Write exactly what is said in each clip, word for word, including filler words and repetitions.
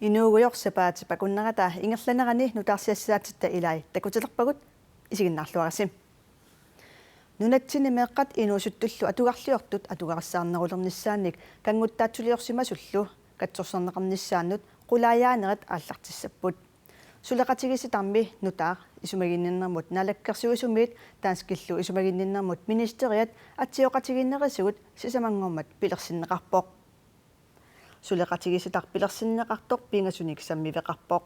Inuugujoq sapaatip akunnerata ingerlanerani nutaarsiassaatitta ilai takutilerpagut, isiginnaarluarisi. Nunatsinni meeqqat inuusuttullu atugarliortut atugarissaarnerulernissaannik kanguttaatsuliorsimasullu katsorsarneqarnissaannut qulaajaanerit aallartissapput. Suleqatigiissitarmi nutaaq isumaginninnermut naalakkersuisumiit danskillu isumaginninnermut ministeriat atsioqatigiinnerisigut sisamanngormat pilersinneqarpoq. Suleqatigiissitaq pilersinneqartoq pingasunik sammiveqarpoq.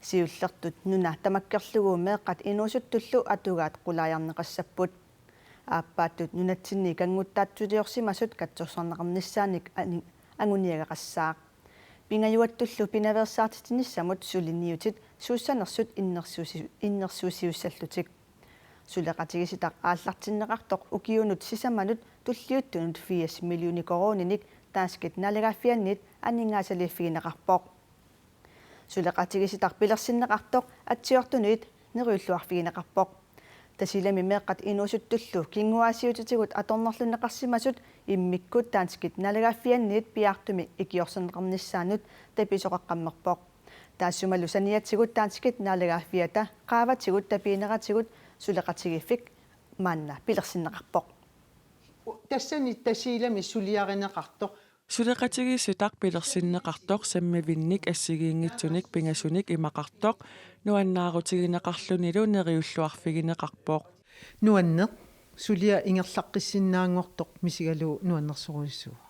Siullertut nuna tamakkerlugu meeqqat inuusuttullu atugaat qulaajarneqassapput. Aappaattut nunatsinni kanguttaatsuliorsimasut katsorsarneqarnissaannik ani-, anguniagaqassaaq. Pingajuattullu pinaveersaartitsinissamut suliniutit suussanersut innersuussi-, innersuussiussallutik. Suleqatigiissitaq aallartinneqartoq ukiunut sisamanut tulliuttunut firs millioni koruuninik danskit naalagaaffianniit aningaasaliiffigineqarpoq. Suleqatigiissitaq pilersinneqartoq atsiortuniit neriulluarfigineqarpoq. Tasiilami meeqqat inuusuttullu kinguaassiuutitigut atornerlunneqarsimasut immikkut danskit naalagaaffianniit piaartumik ikiorserneqarnissaannut tapisoqaqqammerpoq. Taassumalu saniatigut danskit naalagaaffiata qaavatigut tapiineratigut suleqatigiiffik maanna pilersinneqarpoq. Tassani Tasiilami suliarineqartoq. Suleqatigiissitaq pilersinneqartoq sammivinnik assigiinngitsunik pingasunik imaqartoq nuannaarutigineqarlunilu neriulluarfigineqarpoq. Nuanneq, suliaq ingerlaqqissinnaanngortoq misigalugu nuannersorujussuuvoq.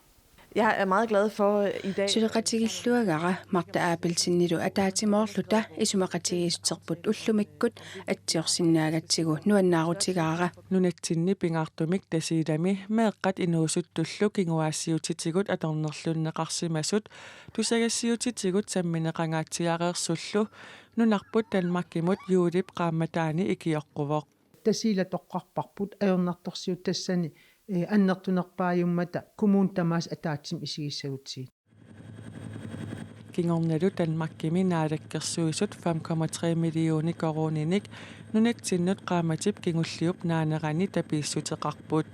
Jeg er meget glad for, øh, i dag. Suleqatigiilluagara Martha Abelsenilu ataatsimoorluta isumaqatigiissuterput ullumikkut atsiorsinnaagatsigu nuannaarutigaara. Nunatsinni pingaartumik Tasiilami meeqqat inuusuttullu kinguaassiuutitigut atornerlunneqarsimasut tusagassiuutitigut sammineqangaatsiareersullu nunarput Danmarkimut juulip qaammataani ikioqquvoq. Tasiilaq toqqarparput ajornartorsiut tassani, eh, annertunerpaajummata kommunit tamaasa ataatsimut isigissagutsigit. Kingornalu Danmarkimi naalakkersuisut fem komma tre millioner koruuninik nunatsinnut qaammatip kingulliup naanerani tapiissuteqarput.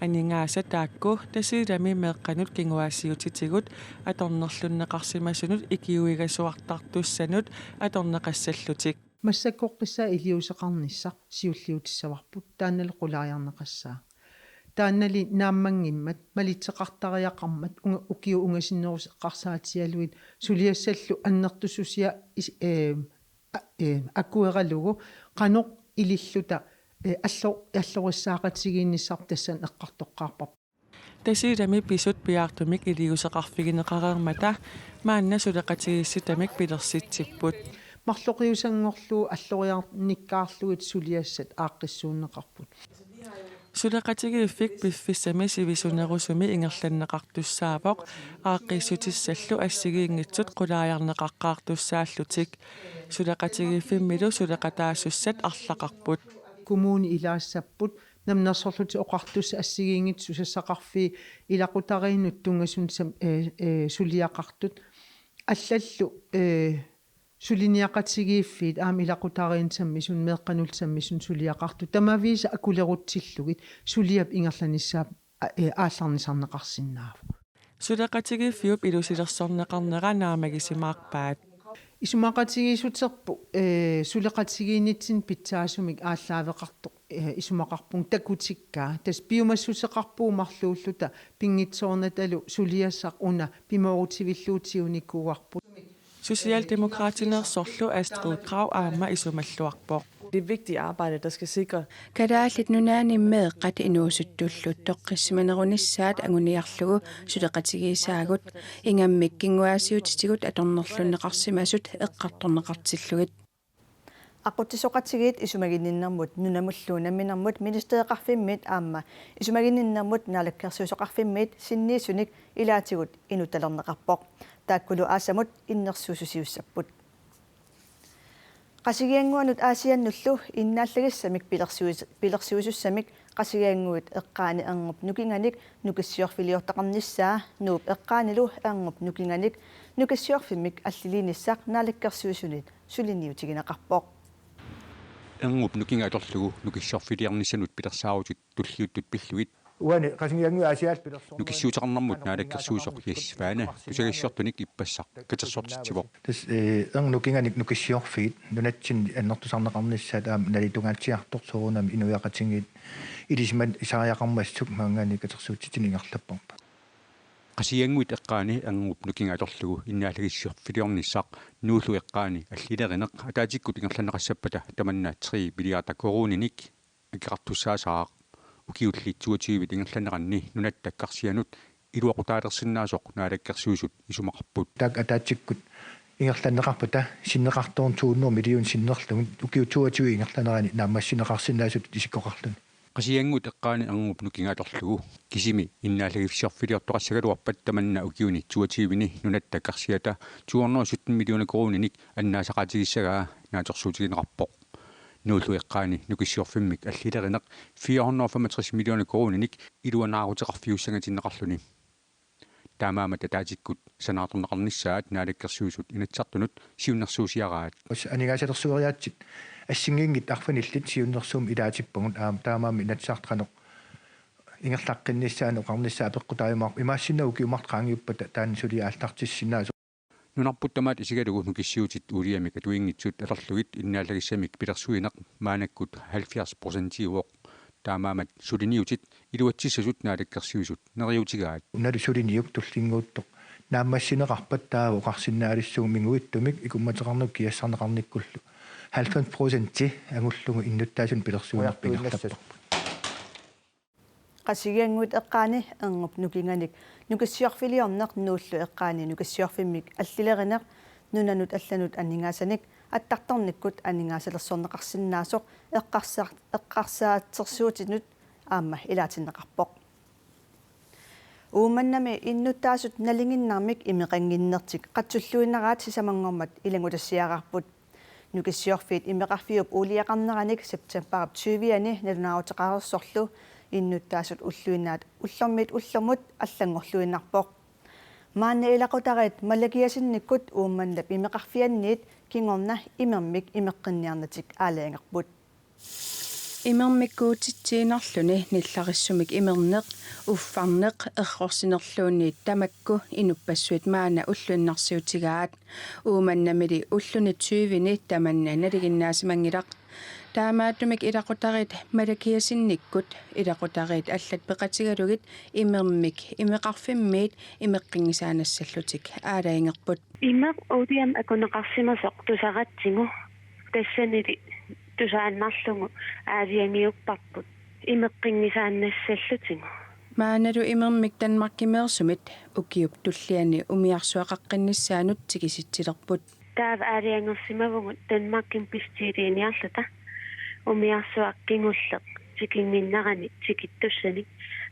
Aningaasat taakku Tasiilami meeqqanut kinguaassiuutitigut atornerlunneqarsimasunut ikiuigasuartartussanut atorneqassallutik. Massakkorpiaq iliuuseqarnissaq siulliutissavarput, taannalu qulaajarneqassaaq. Taannali naammanngimmat, malitseqartariaqarmat, unga-, ukiut ungasinnerusoq eqqarsaatigalugit suliassallu annertussusia is-, eh, a-, eh, akueralugu qanoq ililluta, eh, allo-, allorissaaqatigiinnissarput tassani eqqartoqqaarparput. Tasiilami pisut piaartumik iliuuseqarfigineqareermata maanna suleqatigiissitamik pilersitsipput. Marloqiusanngorlugu alloriarnikkaarlugit suliassat aaqqissuunneqarput. Suleqatigiiffik piffissami sivisunerusumi ingerlanneqartussaavoq, aaqqiissutissallu assigiinngitsut qulaajarneqaqqaartussaallutik. Suleqatigiiffimmilu suleqataasussat arlaqarput. Kommunit ilaassapput, Namminersorlutik Oqartussat assigiinngitsut susassaqarfiit ilaqutariinnut tunngasunut sam-, eh, eh, suliaqartut. Allallu, eh, suliniaqatigiiffiit aamma ilaqutariinnut sammisunut meeqqanullu sammisunut suliaqartut. Tamaviisa akulerutsillugit suliap ingerlanissaa, a-, eh, aallarnisarneqarsinnaavoq. Suleqatigiiffiup ilusilersorneqarnera naammagisimaavat. Isumaqatigiissuterput, eh, suleqatigiinnitsinni pitsaasumik aallaaveqartoq, eh, isumaqarpunga takutikkaa. Tassa piumassuseqarpugut marluulluta pinngitsoornatalu suliassaq una pimoorutivillugu tiguniikkuuarput. Socialdemokratinersorlu Astrid Krag aamma isumalluarpoq. Det er vigtigt arbejde, der skal sikre. Kalaallit Nunaanni meeqqat inuusuttullu toqqissimanerunissaat anguniarlugu suleqatigiissaagut, ingammik kinguaassiuutitigut atornerlunneqarsimasut eqqartorneqartillugit. Aqutsisoqatigiit isumaginninnermut nunamullu namminermut ministereqarfimmiit aamma isumaginninnermut naalakkersuisoqarfimmiit sinniisunik ilaatigut inuttalerneqarpoq. Taakkulu aasamut innersuussusiussapput. Qasigiannguanut Aasiannullu innaallagissamik pilersuis-, pilersuisussamik Qasigiannguit eqqaani erngup nukinganik nukissiorfiliortoqarnissaa Nuup eqqaanilu erngup nukinganik nukissiorfimmik alliliinissaq Naalakkersuisunit suliniutigineqarpoq. Erngup nukinga atorlugu nukissiorfiliornissanut pilersaarutit tulliuttut pillugit Uani Qasigiannguit Aasiaat pilersornerit nukissiuteqarnermut naalakkersuisoq Jess Svane tusagassiortunik ippassaq katersortitsivoq. Tassa, eh, ernut nukinganik nukissiorfiit nunatsinni annertusarneqarnissaat aamma nalitungaatsiartoq soorunami inuiaqatigiit ilisimasariaqarmassuk maanngaanniit katersuutsitsineq ingerlapparput. Qasigiannguit eqqaani erngup nukinga atorlugu innaallagissorfiliornissaq Nuullu eqqaani allilerineq ataatsikkut ingerlanneqassappata tamanna tre milliarder koruuninik akeqartussaasaaq. Ukiulli toogtyvit ingerlanneranni nunatta karsianut iluaqutaalersinnaasoq naalakkersuisut isumaqarput. Taakku ataatsikkut ingerlanneqarpata sinneqartoorneq to hundrede millionit sinnerlugit ukiut toogtyve ingerlanerani naammassineqarsinnaasutut isikkoqarluni. Qasigiannguit eqqaani erngup nukinga atorlugu kisimi innaallagissorfiliortoqassagaluarpat tamanna ukiuni toogtyvini nunatta karsiata to hundrede og sytten millioner koruuninik annaasaqaatigissagaa naatsorsuutigineqarpoq. Nuullu eqqaani nukissiorfimmik allilerineq fire hundrede og femogtres millioner koruuninik iluanaaruteqarfiussangatinneqarluni. Taamaammat ataatsikkut sanaartorneqarnissaat naalakkersuisut Inatsisartunut siunnersuusiaraat. Us aningaasalersueriaatsit assigiinngitsut arfinillit siunnersuummik ilaatippagut aamma taamaammat Inatsisartut qanoq ingerlaqqinnissaannik oqarnissaa apeqqutaajumaarpoq imaassinnaavoq ukiut marluk qaangiuppata taanna suli aallartissinnaasoq. Nunarput tamaat isigalugu nukissiutit uuliamik atuinngitsut atorlugit innaallagissamik pilersuineq maannakkut halvfjerds procentiuvoq. Taamaammat suliniutit iluatsissasut naalakkersuisut neriuutigaat. Unalu suliniup tullinnguuttoq naammassineqarpat taava oqarsinnaalissuugut minguittumik ikummateqarnikkut kiassarneqarnikkullu halvfems procenti angullugu innuttaasunik pilersuinerput ingerlapparput. Qasigiannguit eqqaani erngup nukinganik nukissiorfiliorneq Nuullu eqqaani nukissiorfimmik allilerineq nunanut allanut aningaasanik attartornikkut aningaasalersorneqarsinnaasoq eqqarsa-, eqqarsaatsersuutinut aamma ilaatinneqarpoq. Uummannami innuttaasut nalinginnarmik imeqannginnertik qatsulluinnaraat sisamanngormat ilanngutassiaraarput. Nukissiorfiit imeqarfiup uuliaqarneranik septembarip tyviani nalunaaruteqareersorlu innuttaasut ulluinnaat ullormiit ullormut allanngorluinnarpoq. Maanna ilaqutariit Malakiasinnikkut Uummannap imeqarfianniit kingorna imermik imeqqinniarnatik aalajangerput. Imermik guutitsiinnarluni nillarissumik imerneq, uffarneq, errorsinerluunniit tamakku inuppassuit maanna ulluinnarsiutigaat. Uummannamili ulluni tyvini tamanna nalinginnaasimanngilaq. Taamaattumik ilaqutariit Malakiasinnikkut ilaqutariit allat peqatigalugit imermik imeqarfimmiit imeqqinngisaannassallutik aalajangerput. Imeq uuliamik akuneqarsimasoq tusaratsigu tassanili tusaannarlugu aalajangiupparput imeqqinngisaannassallutigu. Maannalu imermik Danmarkimeersumit ukiup tulliani umiarsuaqaqqinnissaanut tikisitsilerput. Taava aalajangersimavugut Danmarkimi bestiiliiniarluta umiarsuaq kingulleq tikinnginnerani tikittussanik.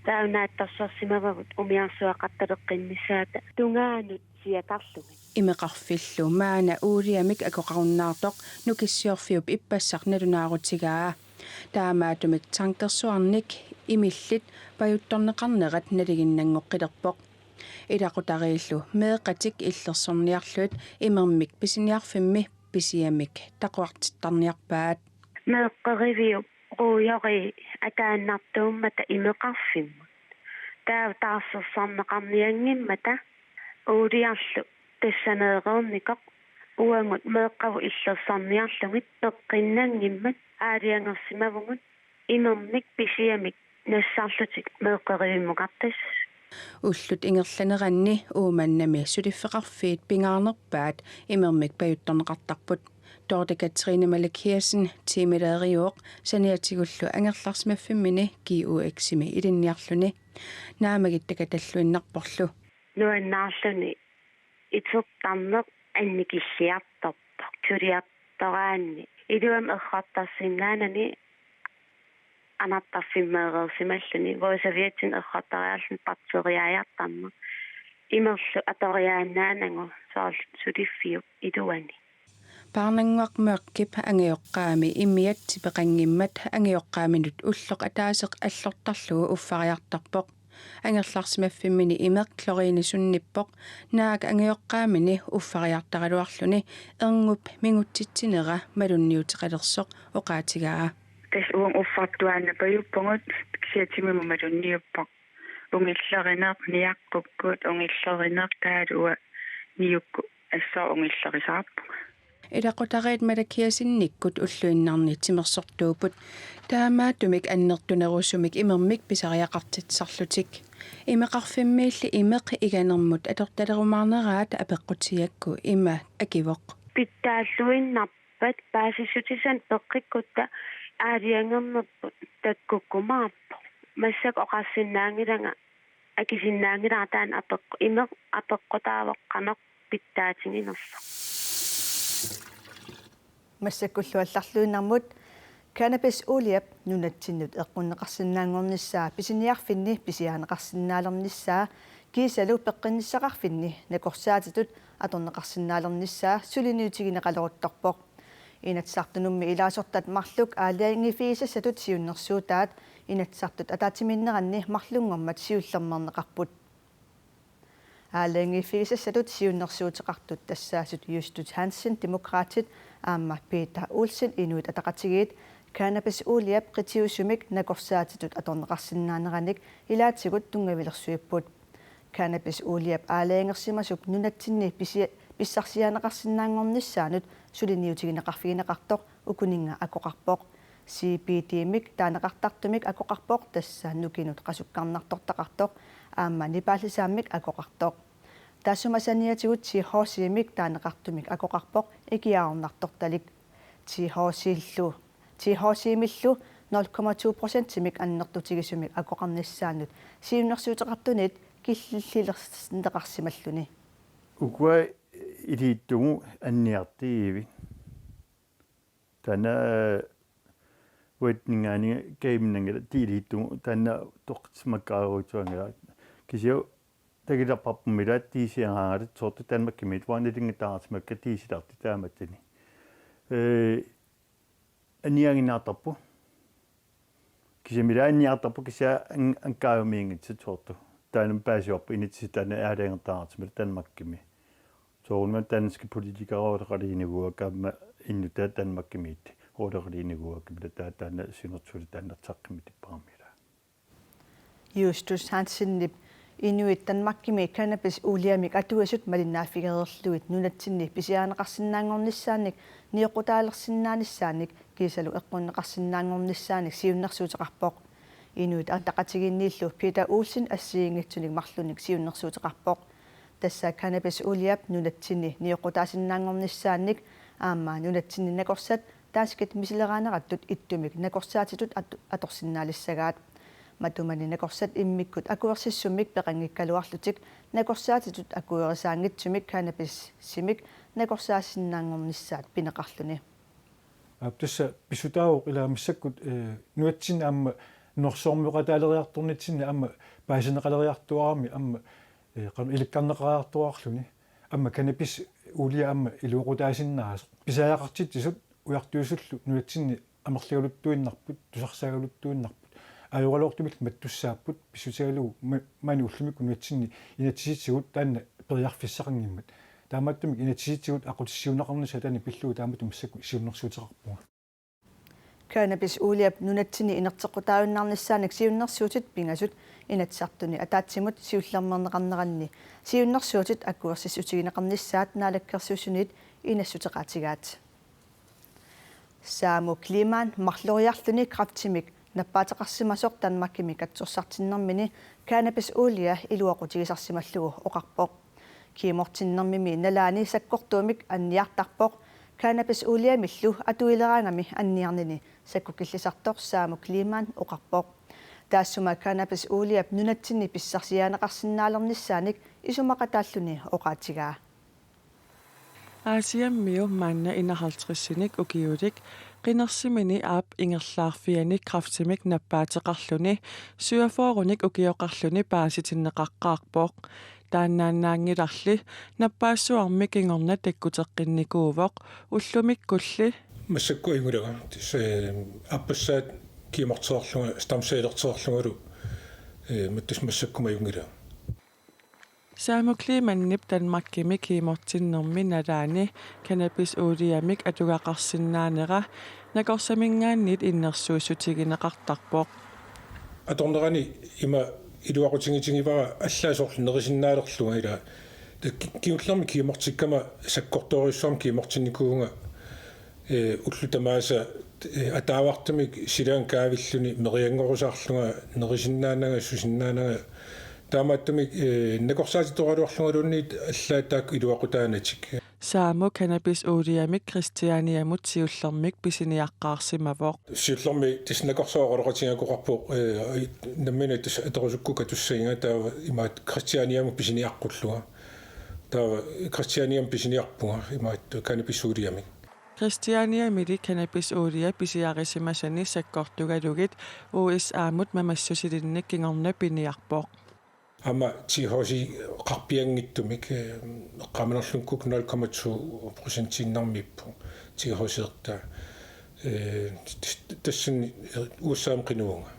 Taava naatsorsorsimavagut umiarsuaqartaleqqinnissaata tungaanut siatarlugit. Imeqarfillu maanna uuliamik akoqarunnaartoq nukissiorfiup ippassaq nalunaarutigaa. Taamaattumik tankersuarnik imillit pajuttorneqarnerat nalinginnanngoqqilerpoq. Ilaqutariillu meeqqatik illersorniarlugit imermik pisiniarfimmi pisiamik taquartittarniarpaat. Meeqqeriviup ruujori ataannartuummata imeqarfimmut. Taava taarsersorneqarnianngimmata uuliarlu tassaneereernikoq uagut meeqqavut illersorniarlugit peqqinnanngimmat aalajangersimavugut imermik pisiamik nassarlutik meeqqerivimmukartassasoq. Ullut ingerlaneranni Uummannami suliffeqarfiit pingaarnerpaat imermik pajuttorneqartarput. Dorte Katrine Malakiassen tiimileriuvoq saniatigullu angerlarsimaffimmini G U X-imi ilinniarluni. Naamagittakataalluinnarporlu. Nuannaarluni itertarneq annikilliartorpoq. Suliartoraanni iluamik errortarsinnaanani anartarfimmeereersimalluni, Rosa Wirtsin errortariarluni patseriaajartarneq. Imerlu atoriaannaanagu soorlu suliffiup iluani. Parnannguaq Mørkip angajoqqaami immiat tipeqanngimmat angajoqqaaminut ulloq ataaseq allortarlugu uffariartarpoq. Angerlarsimaffimmini imeq kloriini sunnippoq, naak angajoqqaamini uffariartaraluarluni erngup mingutsitsinera malunniuteqalersoq oqaatigaa. Tassa uanga uffartuaannapajuppugut, kisianni timimut malunniuppoq. Ungillerineq niaqqukkut, ungillerineq taavalu uanga niukkut assut ungillerisaarpunga. Ilaqutariit Malakiassinnikkut ulluinnarni timersortuupput. Taamaattumik annertunerusumik imermik pisariaqartitsisarlutik. Imeqarfimmiilli imeq iganermut atortalerumaarneraat apeqqutigigakku ima akivoq. Pitsaalluinnarpat paasissutissat peqqikkutta aalajangernerput takkukkumaarpoq. Massakkut oqarsinnaanngilanga, akisinnaanngilara taanna apeqqu-, imeq apeqqutaavoq qanoq pitsaatiginersoq. Massakkullu allarluinnarmut cannabis-uuliap nunatsinnut eqqunneqarsinnaanngornissaa pisiniarfinni pisiarineqarsinnaalernissaa kiisalu peqqinnissaqarfinni nakorsaatitut atorneqarsinnaalernissaa suliniutigineqaleruttorpoq. Inatsisartunummi ilaasortat marluk aalajangiiffigisassatut siunnersuutaat Inatsisartut ataatsimiinneranni marlunngormat siullermeerneqarput. Aalajangiiffigisassatut siunnersuuteqartut tassaasut Justus Hansen, Demokraatit, aamma Peter Olsen, Inuit Ataqatigiit, cannabis-uuliap qitiusumik nakorsaatitut atorneqarsinnaaneranik ilaatigut tunngavilersuipput. Cannabis-uuliap aalajangersimasup nunatsinni pisia-, pissarsiarineqarsinnaanngornissaanut suliniutigineqarfigineqartoq ukuninnga akoqarpoq. C B D-mik taaneqartartumik akoqarpoq, tassa nukinut qasukkarnartortaqartoq, aamma nipaallisaammik akoqartoq. Taassuma saniatigut T H C-mik taaneqartumik akoqarpoq ikiaroornartortalik. T H C-llu, T H C-millu nul komma to procentimik annertutigisumik akoqarnissaannut siunnersuuteqartunit killilerneqarsimalluni. Ukua iliittugu anniartigiivit. Taanna uatningaani kaiminangila tiiliittugu taanna toqqissimaqaruutuangila kisianni takilerparpummi ila tiisiaraangatta soorlu Danmarkimiit uanga nalinginnataarsimakka tiisilarti taamattani. Ee, anniaginnaartarpu. Kisianni ila anniartarpu kisianni an-, ankaamiinngitsut soorlu. Taanna paasivarput inatsisit taanna aalajangertariaqartut Danmarkimi. Soorunami danske politikerit oqaloqatiginikuuakka aamma innuttaat Danmarkimiit oqaloqatiginikuuakka, ila taa-, taanna siunnersuutit taanna saqqummiutipparami ila. Justus Hansenip inuit Danmarkimi cannabis-uuliamik atuisut malinnaaffigereerlugit nunatsinni pisiarineqarsinnaanngornissaannik nioqqutaalersinnaanissaanik kiisalu eqqunneqarsinnaanngornissaannik siunnersuuteqarpoq. Inuit Ataqatigiinniillu Peter Olsen assigiinngitsunik marlunnik siunnersuuteqarpoq. Tassa cannabis-uuliap nunatsinni nioqqutaasinnaanngornissaannik aamma nunatsinni nakorsat danskit misileraaneratut ittumik nakorsaatitut at-, atorsinnaalissagaat. Matumani nakorsat immikkut akuersissummik peqanngikkaluarlutik nakorsaatitut akuerisaanngitsumik cannabisimik nakorsaasinnaanngornissaat pineqarluni. Aap, tassa pissutaavoq ila massakkut, ee, nunatsinni aamma nunarsuarmioqataaleriartornitsinni aamma paasineqaleriartuarami aamma, ee, qanoq ilikkarneqariartuarluni. Aamma cannabis-uulia aamma iluaqutaasinnaasoq. Pisariaqartitsisut ujartuisullu nunatsinni amerligaluttuinnarput, tusarsaagaluttuinnarput. Ajoraluartumik mattussaapput pissutigalugu ma-, maani ullumikkut nunatsinni inatsisitigut taanna periarfissaqanngimmat. Taamaattumik inatsisitigut aqutsissiuunneqarnissaa taanna pillugu taamatut massakkut siunnersuuteqarpunga. Cannabis-uuliap nunatsinni inerteqqutaajunnaarnissaannik siunnersuutit pingasut Inatsisartuni ataatsimut siullermeerneqarneranni siunnersuutit akuersissutigineqarnissaat Naalakkersuisuniit inassuteqaatigaat. Saamut Klimaat marloriarluni kræftimik nappaateqarsimasoq Danmarkimi katsorsartinnermini cannabis-uulia iluaqutigisarsimallugu oqarpoq. Kiimortinnermimi nalaani sakkortuumik anniartarpoq. Cannabis-uuliamillu atuileraangami anniarnini sakkukillisartoq Saamut Klimaat oqarpoq. Taassuma cannabis-uuliap nunatsinni pissarsiarineqarsinnaalernissaanik isumaqataalluni oqaatigaa. Aasiammiu maanna enoghalvtredsinik ukiulik qinersimini aap ingerlaarfiani kræftimik nappaateqarluni syvogfyrrenik ukioqarluni paasitinneqaqqaarpoq. Taannaannaanngilarli nappaassuarmi kingorna takkuteqqinnikuuvoq ullumikkulli. Massakkut ajunngilanga. Tassa, ee, aappassaat kiimortereerlunga, stamcellertereerlungalu, ee, mattussat massakkut ajunngilanga. Saamut Klimaanip Danmarkimi kiimortinnermi nalaani cannabis-uuliamik atugaqarsinnaanera Nakorsaminngaanniit innersuussutigineqartarpoq. Atornerani ima iluaqutigitigivaat allaat soorlu nerisinnaalerlunga ilaa. Ki-, kingullermik kiimortikkama sakkortoorujussuarmik kiimortinnikuuvunga, ee, ullut tamaasa, ee, ataavartumik silaannaq kaavilluni merianngorusaarlunga nerisinnaananga, susinnaananga. Taamaattumik, ee, nakorsaatitooraluarlungaluunniit allaat taakku iluaqutaanatik. Saammu cannabis-uuliamik Christianiamut siullermik pisiniaqqaarsimavoq. Siullermik tassa nakorsaat oqaloqatigiinnarpoq, ee, nammineq tassa atorusukkukkit atussagiga taava imaattoq Christianiamut pisiniaqqullunga. Taava Christianiamut pisiniarpunga imaattoq cannabis-uuliamik. Christianiamili cannabis-uulia pisiarisimasani sakkortugalugit U S A-mut mamassusilinnik kingorna piniarpoq. Aamma T H C-qarpianngitsumik, ee, eqqaamanerlunngukkut nul komma to procentiinnarmiippoq T H C-rtaa. Ee, tas-, tassani, ee, U S A-mut qinuvunga.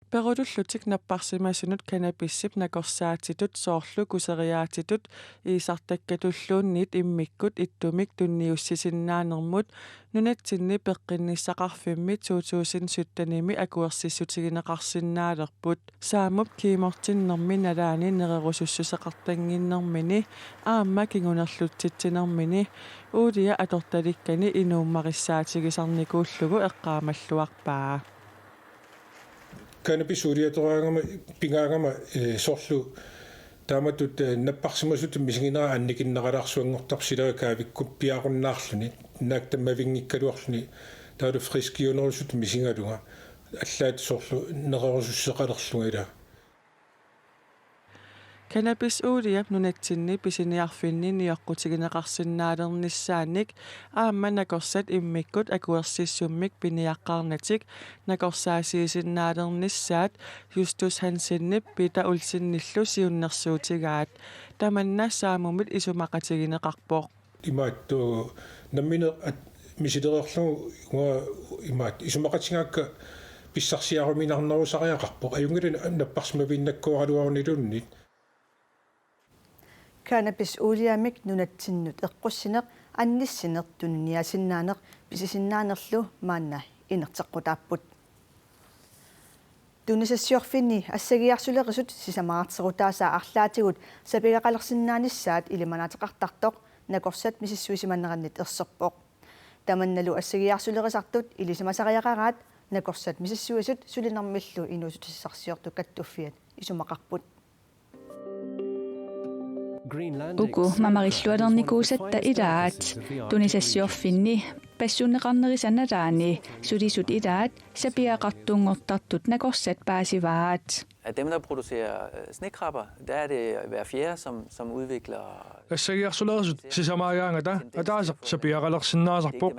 Perulullutik napparsimasunut cannabisip nakorsaatitut soorlu kuseriaatitut iisartakkatulluunniit immikkut ittumik tunniussisinnaanermut nunatsinni peqqinnissaqarfimmi to tusind syttenimi akuersissutigineqarsinnaalerput. Saammup kiimortinnermi nalaani nererusussuseqartannginnermini aamma kingunerlutsitsinermini uulia atortalikkani inuummarissaatigisarnikuullugu eqqaamalluarpaa. Cannabis-uulia atoraangama, pigaangama, ee, soorlu taamatut, ee, napparsimasutut misiginera annikinneralaarsuanngortarpoq silagit kaavikkut piaarunnaarluni, naak tammavinngikkaluarluni, taavalu friskiunerusutut misigalunga, allaat soorlu nererusussuseqalerlunga ilaa. Cannabis-uuliap nunatsinni pisiniarfinni nioqqutigineqarsinnaalernissaanik aamma nakorsat immikkut akuersissummik piniaqqaarnatik nakorsaasiisinnaalernissaat Justus Hansenip Peter Olsenillu siunnersuutigaat. Tamanna Saammumit isumaqatigineqarpoq. Imaattoq nammineq at-, misilereerlugu uanga imaattoq isumaqatigaakka pissarsiaruminarnerusariaqarpoq. Ajunngilaq napparsimaviinnakkooraluaruniluunniit. Cannabis-uuliamik nunatsinnut eqqussineq, annissineq, tuniniaasinnaaneq pisisinnaanerlu maanna inerteqqutaapput. Tunisassiorfinni assagiarsulerisut sisamaarterutaasa arlaatigut sapigaqalersinnaanissaat ilimanaateqartartoq nakorsat misissuisimanerannit erserpoq. Tamannalu assagiarsulerisartut ilisimasariaqaraat nakorsat misissuisut sulinermillu inuussutissarsiortut kattuffiat isumaqarput. Uku mamarillualernikuusatta ilaat tunisassiorfinni passunneqarnerisa nalaani sulisut ilaat sapigaqartunngortartut nakorsat paasivaat. Af dem, der producerer, øh, snekrabber, der er det hver fjerde, som, som udvikler... Assagiarsulerisut sisamaagaangata ataaseq sapigaqalersinnaasarpoq.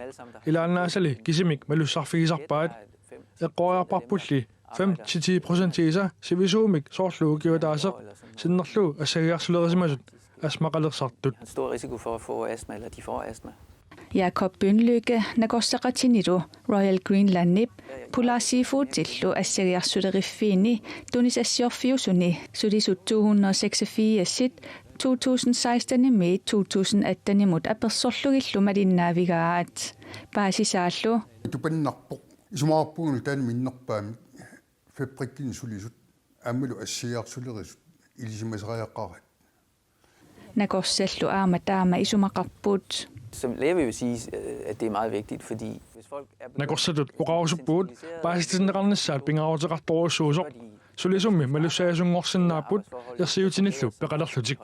Ilaannaasali kisimik malussarfigisarpaat. Eqqoriarparpulli fem til ti procentiisa sivisuumik soorlu ukioq ataaseq sinnerlugu assagiarsulerisimasut astmaqalersartut. En stor risiko for at få astma, eller de får astma. Jakob Bønlykke nakorsaqatinilu Royal Greenlandip Polar Seafoodillu assagiarsuleriffiini tunisassiorfiusuni sulisut to hundrede seksogfirsit to tusind sekstenimiit to tusind attenimut apersorlugillu malinnaavigaat. Paasisaallu: Tupannarpoq. Isumaqarpunga taanna minnerpaamik fabrikkini sulisut aammalu assagiarsulerisut ilisimasariaqaraat. Nakorsallu aamma taama isumaqarput. Som læge vil jeg sige, øh, at det er meget vigtigt, fordi hvis folk er begyndt... Nakorsatut oqarusuppugut paasitinneqarnissaat pingaaruteqartorujussuusoq. Sulisummi malussaajunngorsinnaapput ersiutinillu peqalerlutik.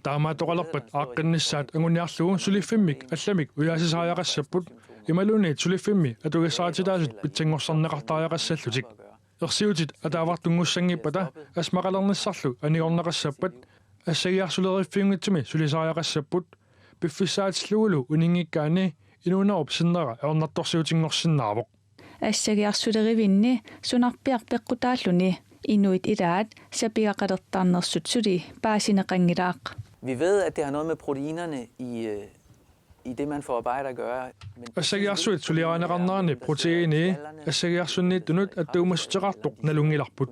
Taamaattoqalerpat aaqqinnissaat anguniarlugu suliffimmik allamik ujaasisariaqassapput imaluunniit suliffimmi atugassarititaasut pitsanngorsarneqartariaqassallutik. Ersiutit ataavartunngussanngippata astmaqalernissarlu anigorneqassappat assagiarsuleriffiunngitsumi sulisariaqassapput, piffissaatillugulu uninngikkaanni inuunerup sinnera ajornartorsiutinngorsinnaavoq. Assagiarsulerivinni sunarpiaq peqqutaalluni inuit ilaat sapigaqalertarnersut suli paasineqanngilaq. Vi ved, at det har noget med proteinerne i, øh, i det, man forarbejder, at gøre, men... Assagiarsuit suliarineqarnerani proteini assagiarsunniittunut attuumassuteqartoq nalunngilarput.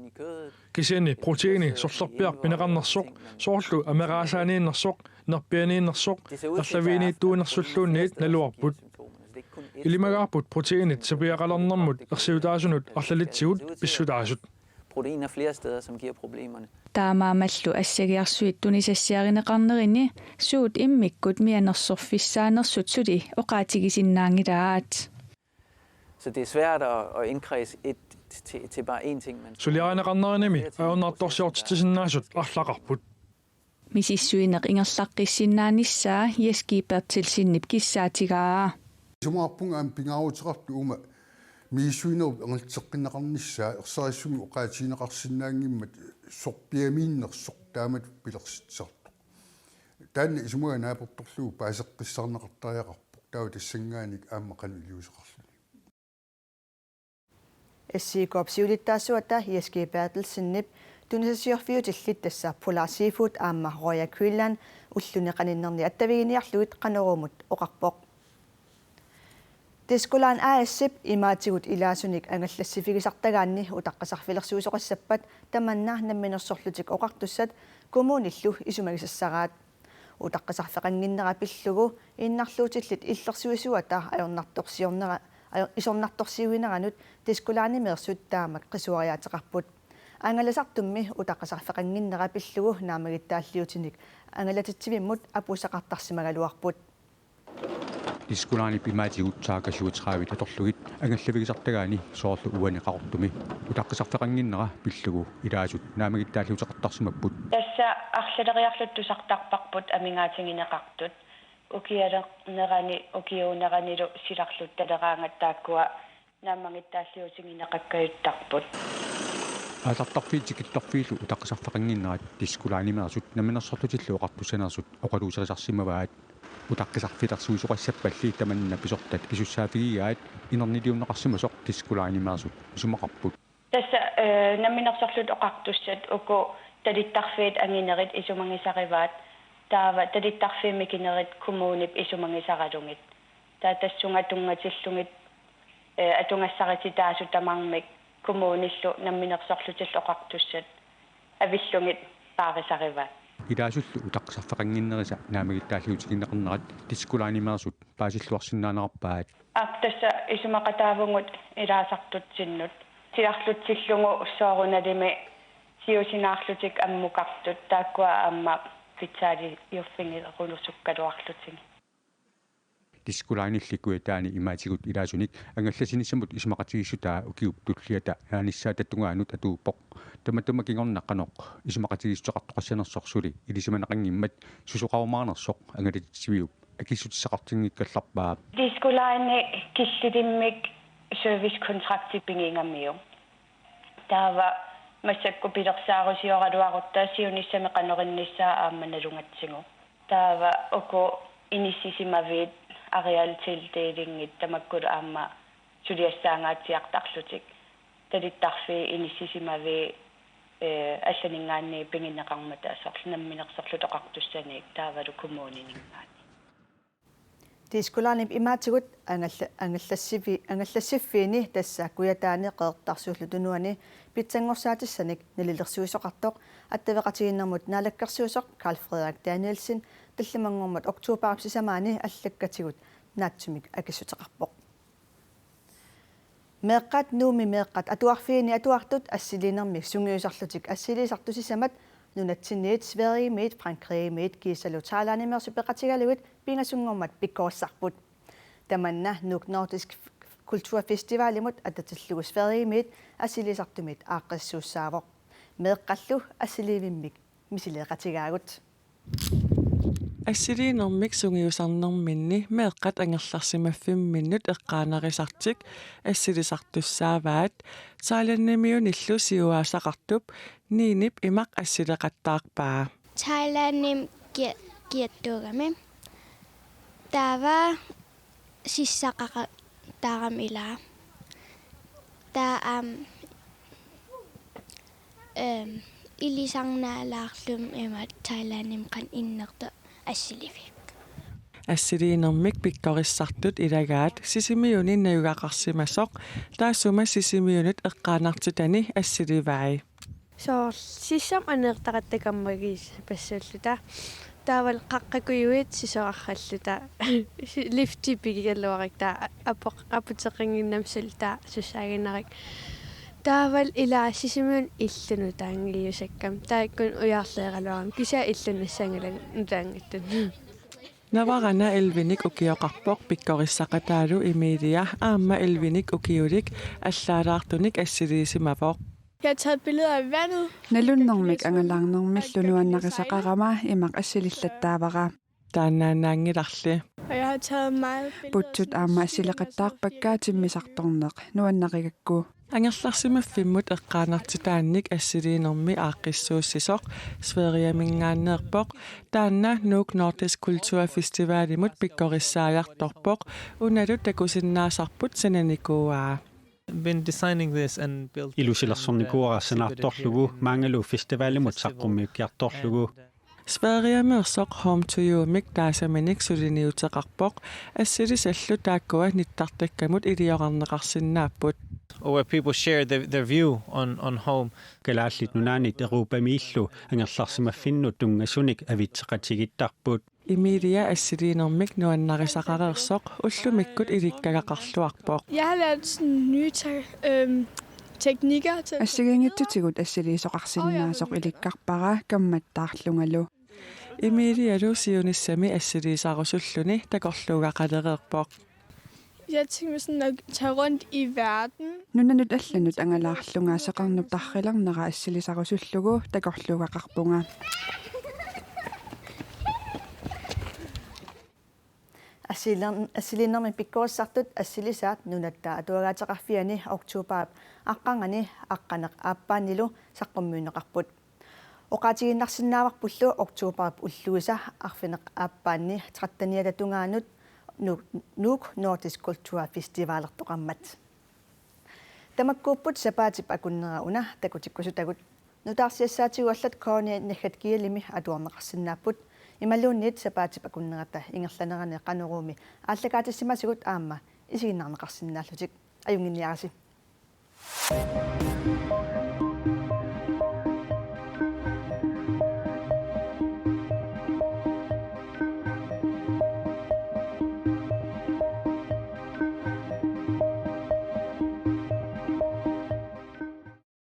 Kisianni proteini sorlerpiaq pineqarnersoq, soorlu ameraasaaniinnersoq, nerpianiinnersoq, erlaviiniittuunersulluunniit naluarput. Ilimagaarput proteinit sapiaqalernermut ersiutaasunut arlalitsigut pissutaasut. Proteiner flere steder, som giver problemerne. Taamaammallu assagiarsuit tunisassiarineqarnerini suut immikkut mianersorfissaanersut suli oqaatigisinnaanngilaat. Så det er svært at, at indkredse et til, til bare én ting. Man Suliarineqarnerinimi ajornartorsiortitsisinnaasut arlaqarput. Misissuineq ingerlaqqissinnaanissaa Jess G. Berthelsenip kissaatigaa. Isumaqarpunga aamma pingaaruteqartoq uuma misissuinerup ingerlatseqqinneqarnissaa erseqqissumik oqaatigineqarsinnaanngimmat sorpiamiinnersoq taamatut pilersitsisartoq. Taanna isumaga naapertorlugu paaseqqissaarneqartariaqarpoq taava tassanngaanniit aamma qanoq iliuuseqarluni. S I K-p siulittaasuata Jess G. Berthelsenip tunisassiorfiutillit tassa Polar Seafood aamma Royal Greenland ulluni qaninnerni attaviginiarlugit Qanorumut oqarpoq. Disko Line A/S-ip imaatigut ilaasunik angallassiffigisartagaanni utaqqisarfilersuisoqassappat tamanna Namminersorlutik Oqartussat kommunillu isumagisassaraat. Utaqqisarfeqannginnera pillugu innarluutillit illersuisuata ajornartorsiornera-, ajor-, isornartorsiuineranut Disko Line-imeersut taamak qisuariaateqarput. Angalasartummi utaqqisarfeqannginnera pillugu naammagittaalliutinik angalatitsivimmut apuussaqartarsimagaluarput. Disko Line-ip imaatigut Saga syvogtredive atorlugit angallavigisartagaani soorlu uani Qaqortumi utaqqisarfeqannginnera pillugu ilaasut naammagittaalliuteqartarsimapput. Tassa arlaleriarluta tusartarparput amigaatigineqartut. Ukialernerani ukiuuneranilu silarluttaleraangat taakkua naammagittaalliutigineqakkajuttarput. Aallartarfiit tikittarfiillu utaqqisarfeqannginnerat Disko Line-imeersut Namminersorlutillu Oqartussaneersut oqaluuserisarsimavaat. Utaqqisarfilersuisoqassappalli tamanna pisortat pisussaaffigigaat inerniliunneqarsimasoq Disko Line-imeersut isumaqarput. Tassa, eh, Namminersorlutik Oqartussat uku talittarfiit anginerit isumagisarivaat, taava talittarfiit mikinerit kommunip isumagisaralugit. Taava tassunga tunngatillugit, eh, atugassarititaasut tamarmik kommunillu Namminersorlutillu Oqartussat avillugit paarisarivaat. Ilaasullu utaqqisarfeqannginnerisa naammagittaalliutigineqarnerat Disko Line-imeersut paasilluarsinnaanerarpaat. Aap, tassa isumaqataavugut ilaasartutsinnut. Silarlutsillugu soorunalimi siusinaarlutik ammukartut taakkua aamma pitsaaliuffigerulusukkaluarlutigit. Disko Line-illi Kujataani imaatigut ilaasunik angallassinissamut isumaqatigiissutaa ukiup tulliata naanissaata tungaanut atuuppoq. Tamatuma kingorna qanoq isumaqatigiissuteqartoqassanersoq suli ilisimaneqanngimmat susoqarumaarnersoq angalatitsiviup akissutissaqartinngikkallarpaa. Disko Line killilimmik servicekontrakti pigigamiuk. Taava massakkut pilersaarusioraluarutta siunissami qanoq innissaa aamma nalugatsigu. Taava uku inissisimaviit arealtildelingit tamakkulu aamma suliassaangaatsiartarlutik. Talittarfii inissisimavii, eh, allaninngaanniit pigineqarmata soorlu Namminersorlutik Oqartussaniit taavalu kommunininngaanniit. Disko Line-ip imaatigut angalla-, angallassivi-, angallassiffiini tassa Kujataani Qeqertarsuullu Tunuani pitsanngorsaatissanik nalilersuisoqartoq attaveqatigiinnermut naalakkersuisoq Karl Frederik Danielsen tallimanngormat oktobarip sisamaani allakkatigut naatsumik akissuteqarpoq. Meeqqat Nuummi meeqqat atuarfiini atuartut assiliinermik sungiusarlutik assiliisartut sisamat nunatsinniit Sverigemiit, Frankrigimiit kiisalu Thailandimeersut peqatigalugit pingasunngormat pikkorissarput. Tamanna Nuuk Nordisk Kulturfestivalimut atatillugu Sverigemiit assiliisartumit aaqqissuussaavoq. Meeqqallu assiliivimmik misileeqatigaagut. Assiliinermik sungiusarnerminni meeqqat angerlarsimaffimminnut eqqaanarisartik assilisartussaavaat, Thailandimiunillu siuaasaqartup Ninip imaq assileqattaarpaa. Thailandimi kia-, kiattuugami. Taava sissaqaqattaarami ilaa. Taava aamma, ehm, ilisarnaalaarlumi imaattoq Thailandimi qanoq innertut assiliviuk. Assiliinermik pikkorissartut ilagaat Sisimiuni najugaqarsimasoq, taassuma Sisimiunut eqqaanartitani assilivai. Soorlu sissami aneertaqatta kammagiippassuulluta. Taavalu qaqqakujuit sisoraralluta. Lifti pigigaluarakku taava apoq-, aputeqannginnami suli taava sussaaginnarlugu. Taavalu ilaa Sisimiuni illup nutaanngilluinnarami. Taakku ujarleeraluarami kisianni illup nassanngilaq nutaanngitsunik. Navarana ellevenik ukioqarpoq pikkorissaqataalu Emilia aamma ellevenik ukiulik allaalaartunik assiliisimavoq. Jeg har taget billeder af vandet. Nalunnermik angalaarnermillu nuannarisaqarama imaq assilillattaavara. Taannaannaanngilarli. Og jeg har taget meget billeder. Putsut aamma assileqattaarpakka timmisartorneq nuannarigakku. Angerlarsimaffimmut eqqaanartitaannik assiliinermi aaqqissuussisoq Sverigemingaanneerpoq, taanna Nuuk Nordisk Kulturfestivalimut pikkorissaajartorpoq, unalu takusinnaasarput sananikuuaa. Been designing this and build. Ilusilersornikuuara sanaartorlugu maangalu festivalimut saqqummiukkiartorlugu. Sverigemeersoq Home to You-mik taasaminik suliniuteqarpoq, assilisallu taakkua nittartakkamut iliorarneqarsinnaapput. Or where people share their, their view on, on home. Kalaallit Nunaannit Europamiillu angerlarsimaffinnut tunngasunik avitseqatigiittarput. Emilia assiliinermik nuannarisaqareersoq ullumikkut ilikkagaqarluarpoq. Jeg har lært sådan nye te- øhm, teknikker til. Assigiinngitsutigut assiliisoqarsinnaasoq ilikkarpara kammattaarlungalu. Emilialu siunissami assiliisarusulluni takorluugaqalereerpoq. Jeg tænker sådan at tage rundt i verden. Nunanut allanut angalaarlunga seqernup tarrilernera assilisarusullugu takorluugaqarpunga. Assiliin-, assiliinermi pikkorissartut assilisaat Nunatta Atuagaateqarfiani oktobarip aqqarnganni aqqaneq aappaannilu saqqummiunneqarput. Oqaatigiinnarsinnaavarpullu oktobarip ulluisa arfineq-aappaanni tretteniata tungaanut Nuuk, Nuuk Nordisk Kulturfestivalertoqarmat. Tamakkuupput sapaatip akunnera una takutikkusutagut. Nutaarsiassaatigut allat K N R naggat G L-imi atuarneqarsinnaapput. Imaluunniit sapaatip akunnerata ingerlanerani Qanoruumi aallakaatissimasagut aamma isiginnaarneqarsinnaallutik. Ajunnginniarisi.